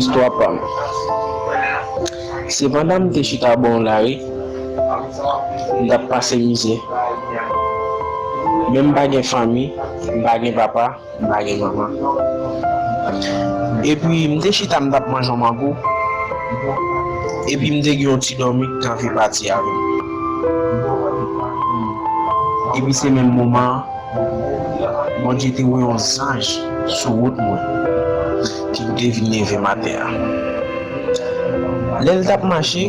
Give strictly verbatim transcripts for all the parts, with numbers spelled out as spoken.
Istwa pa m. Se pandan m te chita bò yon lari, m t ap pase mizè. Men m pa gen fanmi, m pa gen papa, m pa gen manman. Epi m te chita, m t ap manje yon mango. Epi m te gen yon ti dòmi k t anvi pati avè m. Epi se menm moman an, Bondye te voye yon zanj sou wout mwen, ki te vin leve m atè a. Lè l t ap mache,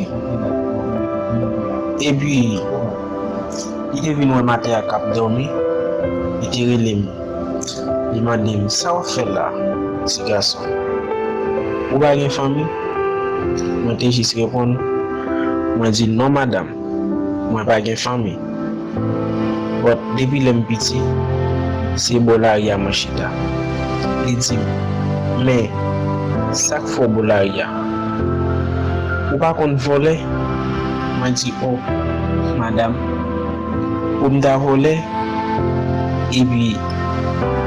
epi li te vin wè m atè a k ap dòmi, li te rele m. Li mande m, "Sa w ap fè la, ti gason? Ou pa gen fanmi?" Mwen te jis reponn, mwen di, "Non, madanm, mwen pa gen fanmi. But depi lè m piti, se bò lari a mwen chita." Li di m, "Men, sa k fè w bò lari a? Ou pa konn vòlè?" Mwen di, "O, madanm, pou m ta vòlè, epi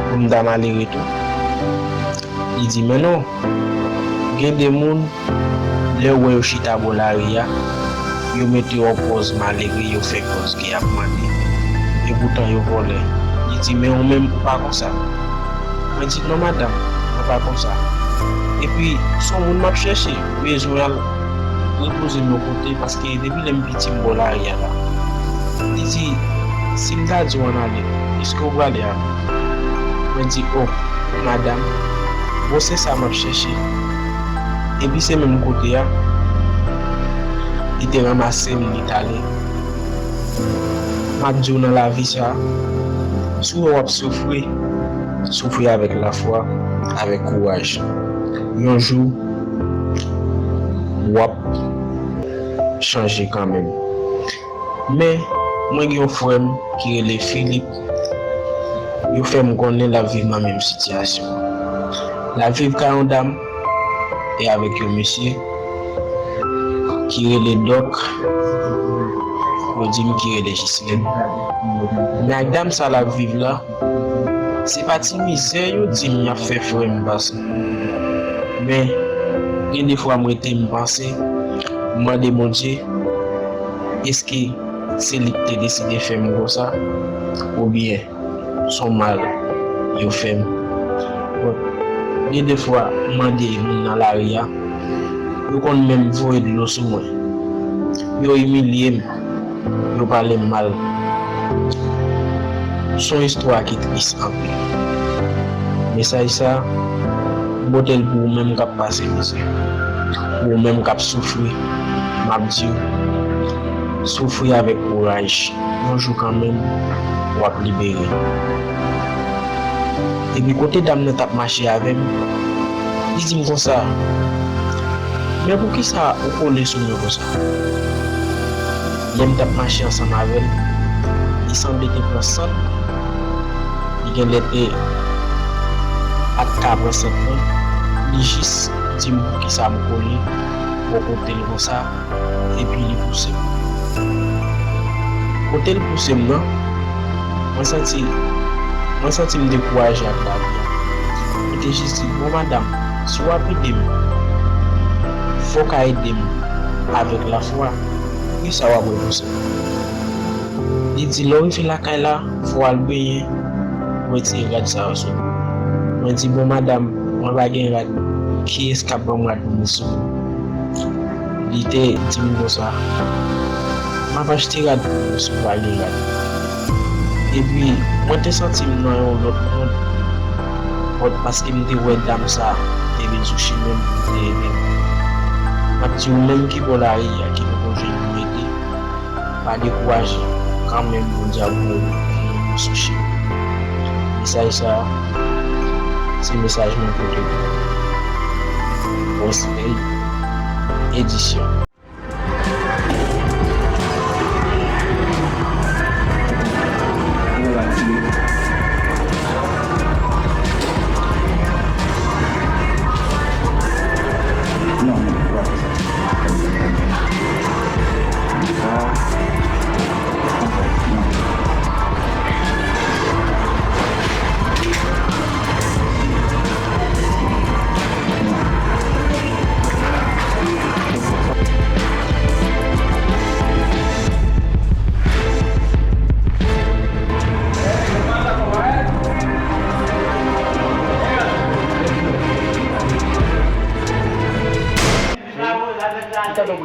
pou m ta malere tou?" Li di, "Men non, gen de moun, lè w wè yo chita bò lari a, yo mete yon pòz malere, yo fè pòz ke y ap mande. Epoutan yo vòlè." Li di, "Men ou menm, ou pa konsa?" Mwen di, "Non, madanm, mwen pa konsa. Epi, se yon moun m ap chèche, m bezwen al repoze m yon kote, paske depi lè m piti, m bò lari a la." Li di, "Si m ta di w ann ale, èske w prale avè m?" Mwen di, "O, madanm, bon, se sa m ap chèche." Epi se menm kote a, li te ranmase m, li t ale. M ap di w, nan lavi sa a, si w wè w ap soufri, soufri avèk lafwa, avèk kouraj. Yon jou, w ap chanje kanmenm. Men, mwen gen yon frè m ki rele Philippe. Yo fè m konnen l ap viv nan menm sitiyasyon an. L ap viv kay yon dam e avèk yon mesye ki rele Dòk. Yo di m ki rele Jislèn. Men ak dam sa l ap viv la, se pa ti mizè yo di m y ap fè frè m pase. Men, gen de fwa m rete m panse, m mande Bondye, èske se li ki te deside fè m konsa, oubyen se yon mal yo fè m? Bon, gen de fwa, m mande moun nan lari a, yo konn menm voye dlo sou mwen. Yo imilye m, yo pale m mal. Se yon istwa ki tris anpil. Mesaj sa a, m pote l pou ou menm k ap pase mizè, pou ou menm k ap soufri. M ap di w, soufri avèk kouraj. Yon jou kanmenm, w ap libere. Epi kote dam nan t ap mache avè m, li di m konsa, "Men poukisa ou kole sou mwen konsa?" Lè m t ap mache ansanm avè l, li sanble te pran sant. Li genlè te pa t ka pran sant mwen. Li jis di m poukisa m kole bò kote l konsa, epi li pouse m. Kote l pouse m nan, mwen santi, mwen santi m dekouraje ak lavi a. Mwen te jis di, "Bon, madanm, si w ap ede m, fò w ka ede m avèk lafwa. Poukisa w ap repouse m?" Li di, "Lè w rive lakay la, fò w al benyen, pou w retire rad sa yo sou ou." Mwen di, "Bon, madanm, mwen pa gen rad. Kiyès k ap ban m rad pou m met sou mwen?" Li te di m konsa, "M ap achte rad pou ou si w pa gen rad." Epi, mwen te santi m nan yon lòt mond, paske m te wè dam sa te vin sou chimen m pou l te ede m. M ap di, ou menm ki bò lari a, ki poko jwenn yon ede, pa dekouraje, kanmenm Bondye ap voye moun sou chimen. Mesaj sa a, se mesaj mwen pote pou ou. Bòs Pèy Edisyon.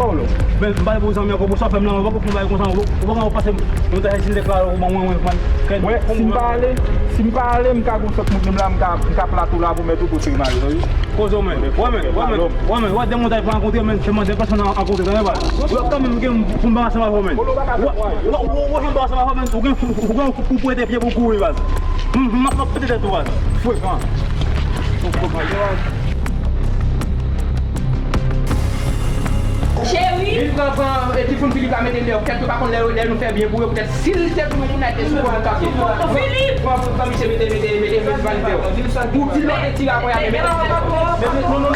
pa w lò. Men m pale pou zanmi ankò, pou sa fè m la, ou pa konn bagay konsa, ou pa konn pase yon tèt si deklare ou ban mwen, mwen, mwen. Wè, si m pa ale, si m pa ale, m ka gon sòt moun menm la, m ka, m ka plat ou la pou mèt ou pou se mari, wi. Koze w, men. Wè, men, wè, men, wè, men, wè, de moun ta pran kontre, men, se mande pèsonn an kontre, tande, baz. Wè, kanmenm, gen pou m ba ansanm avè w, men. Wè, wè, wè, wè, wè, m ba ansanm avè w, men. Ou gen, ou gen pou pwete pye pou kouri, baz. M, m, m ap pete tèt ou, baz. Frekan. Ou frekan, baz. Li pran, pran, e, Tifoun Filip la mete l deyò. Poutèt yo pa konn lè, lè nou fè byen pou yo. Poutèt si l te vin yon moun la te sou kò l kase. Filip! Pran, pran, pran misye mete, mete, mete, mete valè deyò. Pou di lòt ti la konn ap mete. Mete, non, non.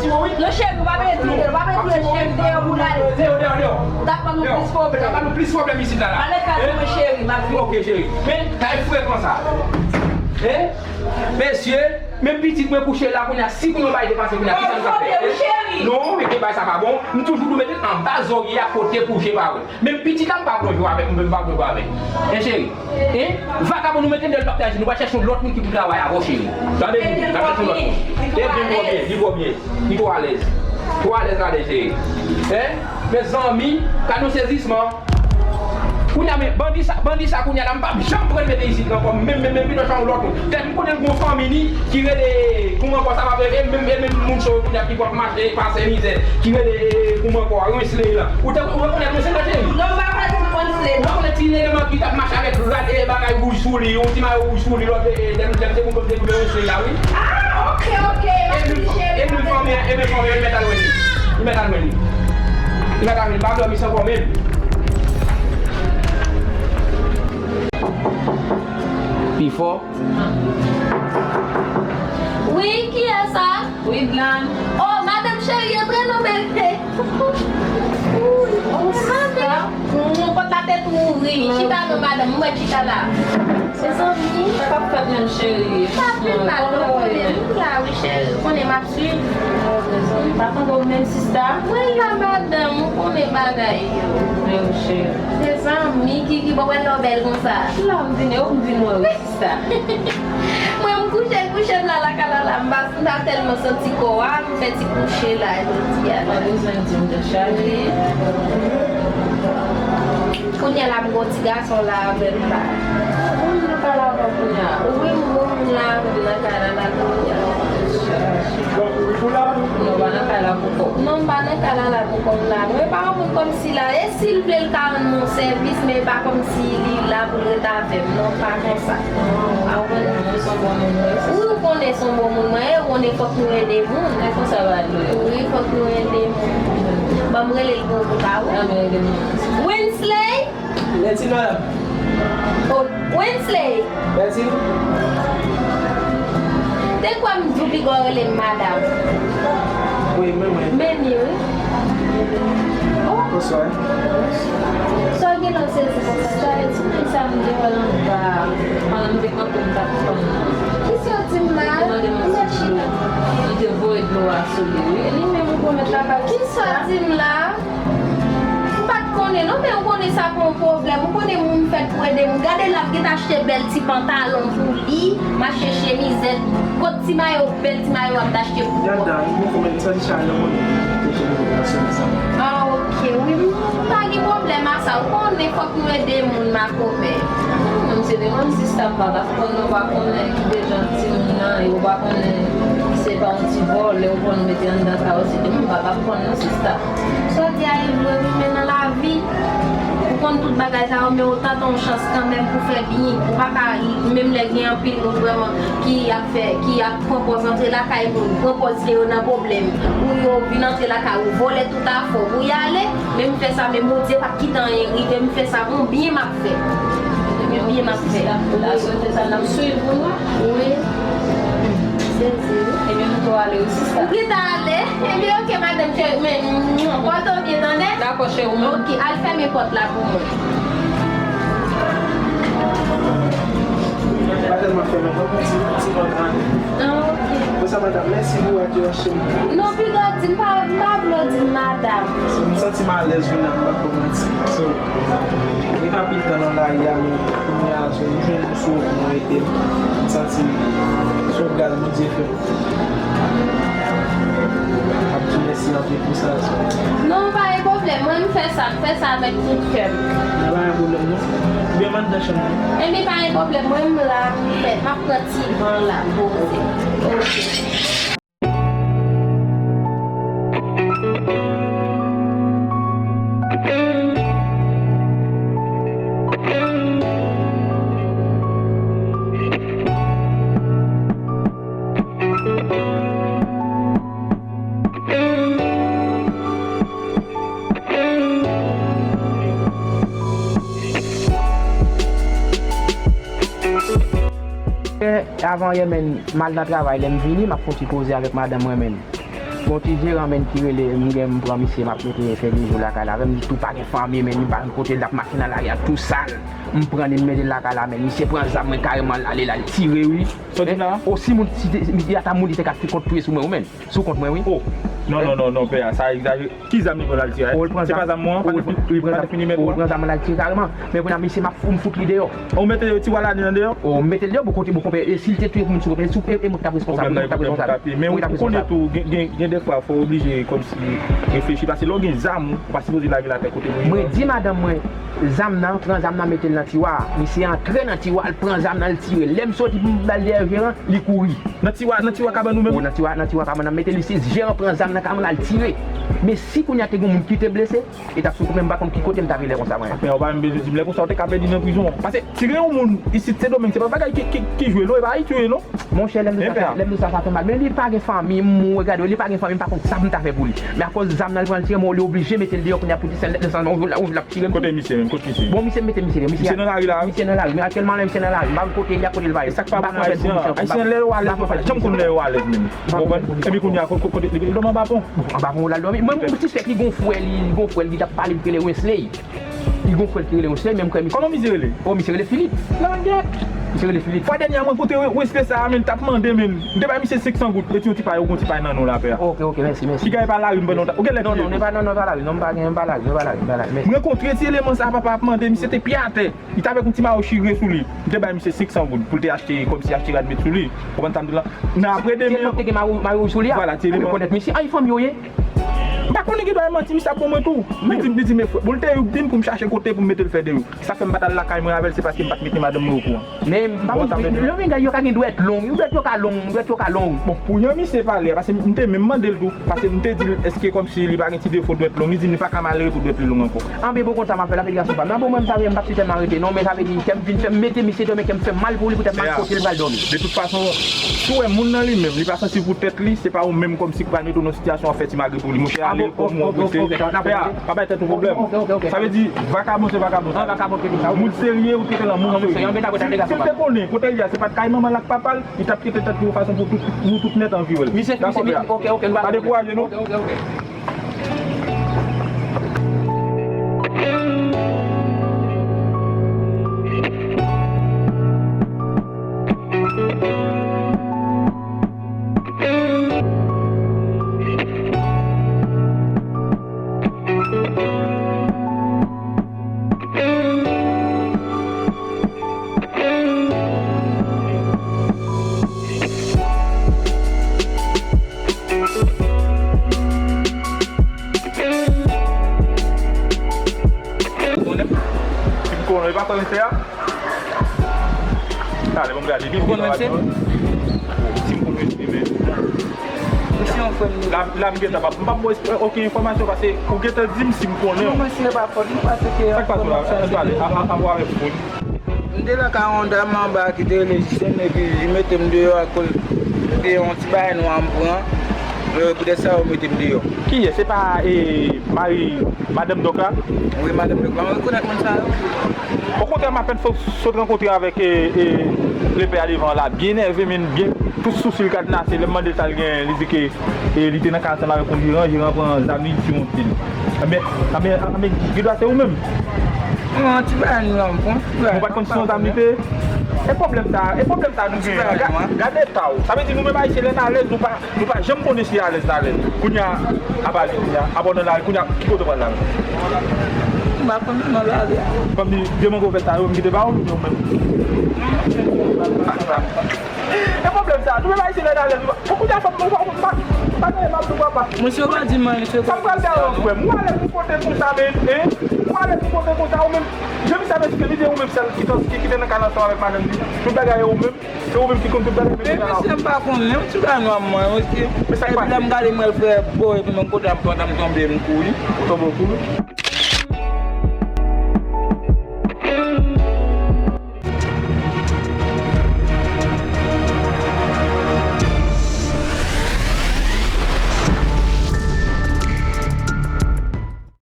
Non, cheri, ou pa bezwen touye l, ou pa bezwen touye l, cheri, deyò pou l ale. Ou t ap ban nou plis pwoblèm. Ou t ap ban nou plis pwoblèm isit la, la. Ale kay mwen, cheri, m ap vini. Ok, cheri. Men, kay frekan sa. Hein? Mesye, menm pitit mwen kouche la kounye a, si kounye yon bagay te pase kounye a, kisa nou t ap fè? Hein? Non, men bagay sa pa bon. M toujou dwe mete l anba zòrye a kote kouche pa wè. Menm pitit la, m pa vle jwe avèk, m pa vle jwe avèk. Hein, cheri? Hein? Vakabon, nou mete l deyò, l p ap travay, nou pral chèche yon lòt moun ki pou travay avè w, cheri. Tande, nou pral chèche yon lòt moun. Li twò byen, li twò byen, li twò byen. Li twò alèz. Twò alèz ladan, cheri. Hein? Mezanmi, gade yon sezisman. Kounye a, men bandi sa, bandi sa kounye a la, m p ap janm pran l mete isit ankò, menm, menm, menm, pito chan yon lòt moun. Tèt m konnen l gon fanmi li ki rele, kouman ankò sa m ap rele, menm, menm, menm moun cho yo kounye a ki pral mache pase mizè, ki rele, kouman ankò, Wensley la. Ou te, ou rekonèt Wensley la, cheri? Non, m pa konèt Wensley, non. Ou rekonèt ti eleman ki t ap mache avèk rad e bagay wouj sou li, yon ti mayo wouj sou li, lòt, e, e, dèm, dèm, se moun k ap dekoupe Wensley la, wi. Ah, ok, ok, m ap di cheri. E menm fanmi an, e menm fanmi an, li mèt al wè li. Li mèt al wè li. Li mèt al wè li, m pa vle wè misye ankò menm. Pifò. Wi, kiyès sa? Wi, Blan. Oh, madanm cheri, antre non, bebe. Wi, oh, madanm. Pòt la te tou ouvri. Chita non, madanm, mwen chita la. Mezanmi, sa k ap fèt menm, cheri? Pa pi mal, non, konnen m la, wi, cheri. Konnen m ap swiv. Oh, mezanmi, pa konn ou menm, sista? Mwen la, madanm, ou konnen bagay yo. Wi, cheri. Mezanmi, Kiki, bon, wè lè w bèl konsa. La, m vin, e ou m vin wè, wi, sista. Mwen, m kouche, kouche m la, lakay la, la, m pa, m pa tèlman santi kò a, m fè ti kouche la, jodi a la. Pa bezwen di m tèt chaje. Kounye a la, m gon ti gason la avè m la. Ou nan kay la ankò kounye a? Wi, m gon moun la avè m nan kay la, la kounye a. Donk, ou la? Non, ou pa nan kay la poukò w? Non, m pa nan kay la, la poukò m la. Mwen pa yon moun kòmsi la, e si l vle, l ka rann mwen sèvis, men e pa kòmsi li la pou l ret avè m, non, pa konsa. Ou konnen se yon bon moun mwen ye, ou konnen se yon bon moun mwen ye, ou konnen fòk nou ede moun. E konsa va ale. Wi, fòk nou ede moun. Ban m rele l pou ou, pou w ka wè. Ban m rele l. Wensley! Lètino la. Oh, Wensley! Lètino. Te kwè m di w piga w rele m madanm. Wi, mwen menm. Meni, wi. Oh. Bonswa. Sa w gen lè w sezi konsa? Sa vle di moun sa m te wè l anba, pandan m te kanpe m t ap tann nan. Kisa w di m la? Li te mande m yon ti dlo. Li te voye dlo a sou li, wi. Li menm ou pwomèt lakay ou. Kisa w di m la? M pa t konnen non, men ou konnen sa pa yon pwoblèm. Ou konnen moun fèt pou ede moun. Gade la, m gentan achte bèl ti pantalon pou li, m achte chemizèt. Kot ti mayo, bèl ti mayo a m t achte pou ou? Gad la, m poko menm santi chalè mwen, m te chèche pou m rasyone sa. Ah, ok, wi, m pa gen pwoblèm a sa. Ou konnen fòk nou ede moun makomè. Mwen, m se de mwen, m sista, m pa ta konn, ou pa konnen ki de jan timoun nan ye, ou pa konnen se pa yon ti vòlè, ou konn mete anndan kay ou, se de mwen, m pa ta konn non, sista. Sa w di a e vre wi, men nan lavi, ou konn tout bagay sa yo, men ou tante yon chans kanmenm pou fè byen. Ou pa ka, menm lè gen anpil moun vrèman ki ap fè, ki ap pran pòz antre lakay moun, pran pòz ke yo nan pwoblèm, pou yo vin antre lakay ou, vòlè tout afè w, pou y ale, men m fè sa, men Bondye p ap kite anyen rive m, fè sa, yon byen m ap fè. Yon byen m ap fè. Wi. Wi. Se di wi. Ebyen, nou tou ale wi, sista. Ou gentan ale? Ebyen, ok, madanm cheri, men, pòte w byen, tande? Dakò, cheri, mwen. Ok, al fèmen pòt la pou mwen. Pa tèlman fèmen, non, ti, ti kontan. Ah, ok. Konsa, madanm, mèsi pou rad yo achte m. Non, piga w di m pa, m pa vle w di m madanm. M santi m alèz, wi, la, m pa ko manti. So, gen anpil tan nan lari a, men kounye a, so, m jwenn yon sou pou mwen ede m. M santi m se yon gras Bondye fè m. M ap di mèsi anpil pou sa, so. Non, pa gen pwoblèm. Mwen, m fè sa, m fè sa avèk tout kè m. Nan pa gen pwoblèm, non. Byen, m anndan chanm nan. Ebyen, pa gen pwoblèm. Mwen, m la, m fè, m ap pran ti van la, m poze. Ok. Avan yè, menn, m al nan travay, lè m vini, m ap fè yon ti koze avèk madanm mwen, menn. Gon ti jeran, menn, ki rele, m gen, m pran misye, m ap mete fè de jou lakay la avè m, li tou pa gen fanmi, menn, li pa konn kote l ap mache nan lari a tou sal. M pran li, m mete l lakay la, menn, misye pran zam mwen kareman, l ale, l al tire, wi. Sa w di m la? O, si moun, si te, misye ata moun, li te ka fè kont touye sou mwen, wi, menn. Sou kont mwen, wi. O, non, non, non, non, pè a, sa egzajere. Ki zam li pran l al tire? O, l pran zam. Se pa zam mwen an? Ou l pran zam, ou l pran zam, ou l pran zam, l al tire kareman. Men kounye a, misye, m ap, m fout li deyò. Ou mete Tiwa Lani an deyò? O, m mete l deyò, bon, kote, bon, konpè, e si l te touye moun sou konpè, e, e mwen ki t ap responsab, wi, mwen ki t ap responsab. Men ou konnen tou, gen, gen, gen dèfwa, fò w oblije kòmsi reflechi, paske lè w gen zam, ou pa sipoze lage l atè kote moun yo. Mwen di madanm mwen, zam nan, pran zam nan, mete l nan tiwa. Misye antre nan tiwa, l pran zam nan, l tire. Lè m soti pou m al dèyè jeran, li kouri. Nan tiwa, nan tiwa kabann ou menm? O, nan tiwa, nan tiwa kabann nan, mete li, si jeran pran zam nan kabann, l al tire. Men si kounye a te gen moun ki te blese, e t ap sou kou, men m pa konn ki kote m ta rele konsa, mwen. Men ou pa menm bezwen di m lè konsa, ou te ka pèdi nan prizon. Paske tire yon moun isit Sendomeng, se pa bagay ki, ki, ki jwe, non, e pa Ayiti w ye, non. Monchè, lè m di w sa, lè m di w sa, sa fè mal. Men li pa gen fanmi, m, ou gade, li pa gen fanmi, m pa konn sa pou m ta fè pou li. Men akoz zam nan, li pran l tire, mwen, li oblije mete l deyò kounye a pou di sèl lèt nan san, ou l ap tire m. Kote misye menm? Kot misye? Bon, misye, m mete misye deyò. Misye nan lari la? Misye nan lari. Men aktyèlman, la, misye nan lari. M pa konn kote li a, kote l va ye. E sa k pa bon nan Ayisyen an? Ayisyen lè yo alèz menm, janm konn lè yo alèz menm. Ou konprann? Epi kounye a, kote, kote, li dòmi anba pon? Bon, anba pon, l al dòmi. Mwen, m sispèk li gon frè li, li gon frè li ki t ap pale, li rele Wesley. Li gon frè l ki rele Wesley, menm kòm misye. Kòman misye rele? O, misye rele Philippe. Langèt! Misye rele Philippe. Fwa dènyè a mwen kote Wesley sa a, menm, t ap mande, menm. M te bay misye senk san goud, epi yon ti pay, yon ti pay nan nou la, pè a. Ok, ok, mèsi, mèsi. Piga e pa lari, m ban nou ta. Ou gen lè. Non, non, non, e pa, non, non, e pa lari. Non, m pa gen, m pa lari, m pa lari, m pa lari, mèsi. M rankontre ti eleman sa a, papa ap mande, misye te pye atè. Li t avèk yon ti mayo chire sou li. M te bay misye senk san goud pou l te achte, kòmsi achte rad met sou li. Ou konprann sa m di w la? Men apre demen an. Te gen mayo, mayo sou li a? Vwala, ti eleman. Ou rekonèt misye? A, e fanmi w ye? M pa konnen, gen dwa e manti, misye ap ban mwen tou. Li di, li di, men frè, bon, li te di m pou m chache kote pou m mete l fè deyò. Sa fè m pa t al lakay mwen avè l, se paske m pa t mete madanm mwen okouran. Men m pa konn, lè w vin gade, yo ka gen dwèt long, dwèt yo ka long, dwèt yo ka long. Bon, pou jan misye pale a, paske m te menm mande l tou, paske m te di l, èske kòmsi li pa gen ti defo dwèt long, li di m li pa ka malere pou dwèt li long ankò. Anben, bon, konn sa m ap fè, l ap vin gason pa m. Anben, mwen, m sa vle, m p ap chita m arete, non, men sa vle di, kè m vin fè m mete misye dòmi, kè m fè m mal pou li, poutèt m al kote l pral dòmi. De tout fason, si w wè moun nan li menm, li pa santi pou tèt li, se pa ou menm kòmsi k pral mete w nan sitiyasyon w ap fè ti magre pou li. Monchè, ale, kòm ou wè, pè a, pa bay tèt ou pwoblèm. Sa vle di, vakabon se vakabon. Moun serye, ou te nan moun serye. Si l te konnen kote l ye a, se pa t kay manman l ak papa l, li t ap kite tèt li yon fason pou tout, nou tout nèt anvi wè l. Dakò, pè a. Pa dekouraje, non. Konnen, si m konnen, e pa sa misye a? Talè, ban m gade, vin, vin, vin. Si m konn Wesley, men. Ou se yon frè m li. La, la, m gentan p ap, m p ap ba w okenn enfòmasyon, paske ou gentan di m si m konnen w. Non, men si se pa fòt li, paske... Sa k pase la? Ann pale, a, a, a, avèk moun. M te lakay yon dam anba ki te rele Jisèn, epi li mete m deyò akoz de yon ti bagay nwa m pran. E, poutèt sa, yo mete m deyò. Kiyès? Se pa, e, mari madanm Dòk la? Wi, madanm Dòk la. Mwen rekonèt moun sa yo. Okontrè, m apèn sot, sot rankontre avèk, e, e, lepè a devan la. Byen nève, men byen, tout sousi l kadnase. Lè m mande l sa l genyen, li di ke, e, li te nan kay ansanm avèk yon jeran, jeran pran zam li, li tire yon ti. Anben, anben, anben, gen dwa se ou menm. Non, ti bagay nou la, m pran ti bagay. Ou pa t konn si yon zam li te? E pwoblèm sa, e pwoblèm sa nou genyen an. Ga-, gade eta w. Sa vle di nou menm Ayisyen, lè n alèz, nou pa, nou pa janm konnen si alèz n alèz. Kounye a, apa li, kounye a, apa w nan lari, kounye a, ki kote w pral la? M pa konn nan lari a. Kòm di, de mangòvèt sa yo, m kite ba w, ou menm? E pwoblèm sa, nou menm Ayisyen, lè n alèz, nou pa, bon, kounye a, fò m, fò m, fò m, pa, pa gen, m ap di w, papa. Mesye, pa di m anyen, mesye. Sa m pral fè a, frè m? Ou alèz pou kote konsa, men, hein? Ou alèz pou kote konsa, ou menm? Jan misye ap esplike, li di ou menm sèl ki te, ki, ki te nan kay ansanm avèk madanm li. Tout bagay e ou menm. Se ou menm ki konn tout bagay, men mesye, m pa konnen, yon ti bagay nwa m wè, mesye. Epi lè m gade, m wè l fè bò, epi menm kote a m tonbe, m kouri. Ou tonbe, ou kouri?